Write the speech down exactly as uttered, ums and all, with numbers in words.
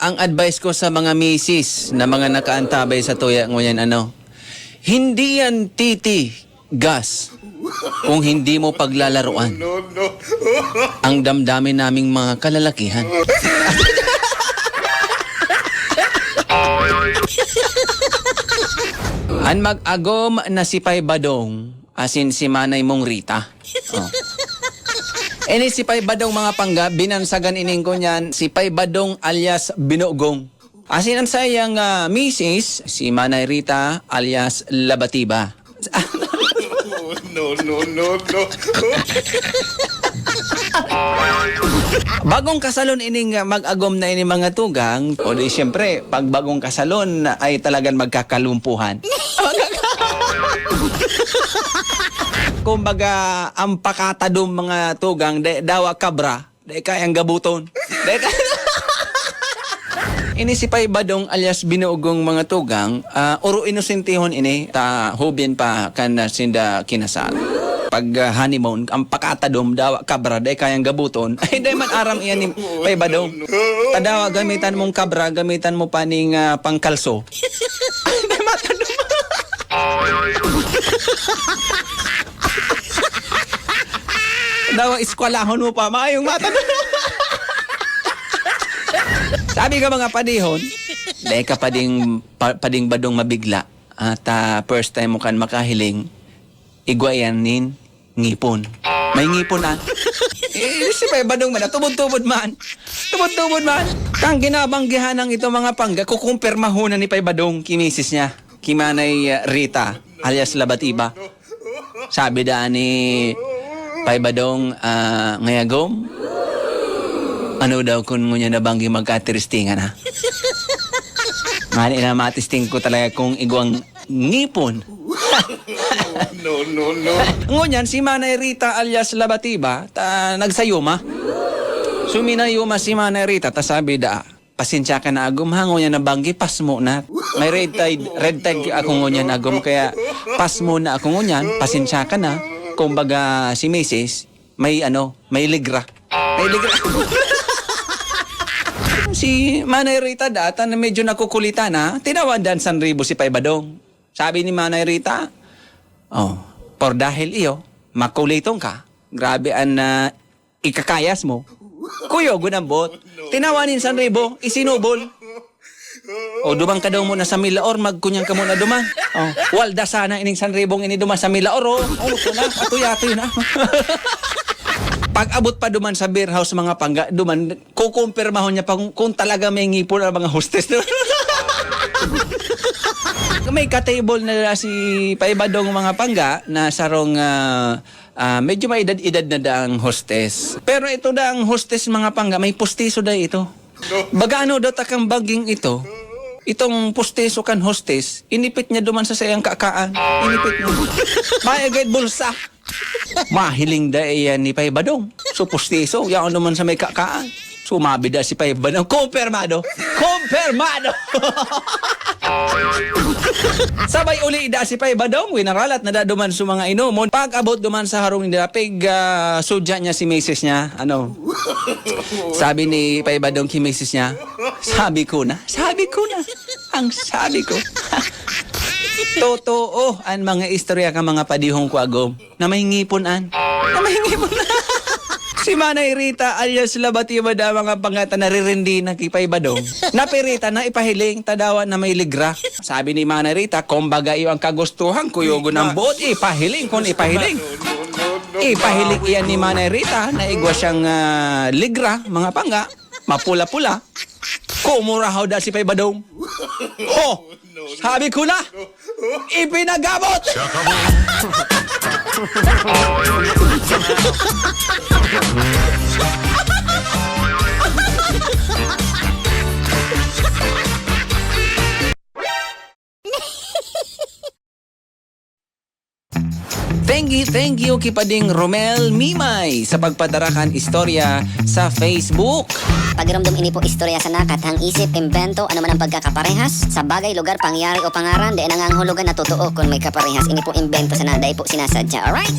ang advice ko sa mga misis na mga nakaantabay sa tuya ngunyan, ano, hindi yan titi gas kung hindi mo paglalaruan ang damdamin naming mga kalalakihan. An mag-agom na si Pay Badong, asin si Manay mong Rita. Oh. Ini si Pay Badong, mga pangga, binansagan ining ko niyan, si Pay Badong alias Binogong. Asin an saiyang, ah, misis, si Manay Rita alias Labatiba. No, no, no, no. Bagong kasalon ining, ah, mag-agom na ini, mga tugang. O di, siyempre, pag bagong kasalon ay talagang magkakalumpuhan. Kumbaga, ang pakatadom, mga tugang, de, dawa kabra, de kayang gabuton. De ka- Ini si Pay Badong alias Binuogong, mga tugang, ah, oro inosentehon ini, ta hubin pa kan, ah, sinda kinasal. Pag, ah, honeymoon, ang pakatadom, dawa kabra, de kayang gabuton. Ay, di man aram iyan ni Pay Badong. Ta dawa, gamitan mong kabra, gamitan mo pa ning, ah, pangkalso. Ay, di matadom. Dawa, eskwalahon mo pa, mayong mata. Sabi ka, mga padihon, dai ka pading, pa, pading badong mabigla. At, ah, first time mo kan makahiling, igwa yan nin ngipon. May ngipon, ah. Eh, si Pay Badong man, ah, tubod-tubod man. Tubod-tubod man. Kang ginabanggihan ng ito, mga pangga, kukumpirmahon na ni Pay Badong, ki misis niya, ki Manay, ah, Rita, alias Labatiba. Sabi daan ni Pay Badong, ah, ngayagom, ano daw kun ngunyan na banggi magkatiristingan, ha? Ngani na matisting ko talaga kung igwang ngipon. No, no, no. Ngunyan, si Manay Rita alias Labatiba, ta, nagsayuma. Suminayuma si Manay Rita, ta sabi da, "Pasensya ka na, agom, ha, ngunyan na banggi, pasmo na. May red tide, red tide ako ngunyan, agom, kaya pasmo na ako ngunyan, pasensya ka na." Kumbaga, si misis, may ano, may ligra. May ligra. Si Manay Rita data na medyo nakukulitan na, tinawadan san ribo si Pay Badong. Sabi ni Manay Rita, "Oh, por dahil iyo, makuliton ka. Grabe an, ah, ikakayas mo." Kuyogon ang buot. Tinawan nin san ribo, isinubol. O, duman ka daw muna sa Milaor, magkunyan ka muna duman. O, walda sana ining san ribong ini duman sa Milaor, o. O, ito na, atoy-atoy na. Pag-abot pa duman sa beer house, mga pangga, duman, kukumpirmahon niya pa kung, kung talaga may ngipon ang mga hostes. May ka-table na si Pay Badong, mga pangga, na sarong, ah, ah, medyo may edad-edad na daang hostes. Pero ito daang hostes, mga pangga, may pustiso daw ito. Baga ano daw takang baging ito, itong pustiso kan hostes, inipit niya duman sa saiyang kakaan. Inipit niya. May agad bulsa. Mahiling da iyan ni Pay Badong. So, pustiso, yaon duman sa may kakaan. Sumabi da si Pay Badong, "Kumpirmado! Kumpirmado!" Sabay uli da si Pay Badong, winaralat na da duman sa mga inomon. Pag-abot duman sa harong nila, pig, ah, sudya niya si misis niya. Ano? Sabi ni Pay Badong ki misis niya, "Sabi ko na, sabi ko na. Ang sabi ko." Totoo an mga istorya ka, mga padihong ko, agom, na may ngipon an. Na may ngipon. Si Manay Rita alias Labatiba da, mga pangga, ta naririndi na ki Pay Badong. Napirita na ipahiling, ta dawa na may ligra. Sabi ni Manay Rita, "Kumbaga iyo ang kagustuhan, kuyogon ang buot, ipahiling kun ipahiling." Ipahiling iyan ni Manay Rita, na igwa siyang, ah, ligra, mga pangga, mapula-pula. Kumurahaw da si Pay Badong. Ho! Sabi ko na, ipinagabot! Thank you, thank you, Kipading Romel Mimay, sa pagpadara kan istorya sa Facebook. Pagiromdom, ini po istorya sana, kathang isip, imbento, ano man ang pagkakaparehas sa bagay, lugar, pangyayari o pangaran, dai nangangahulugan na totoo kun may kaparehas. Ini po imbento sana, dai po sinasadya. Alright?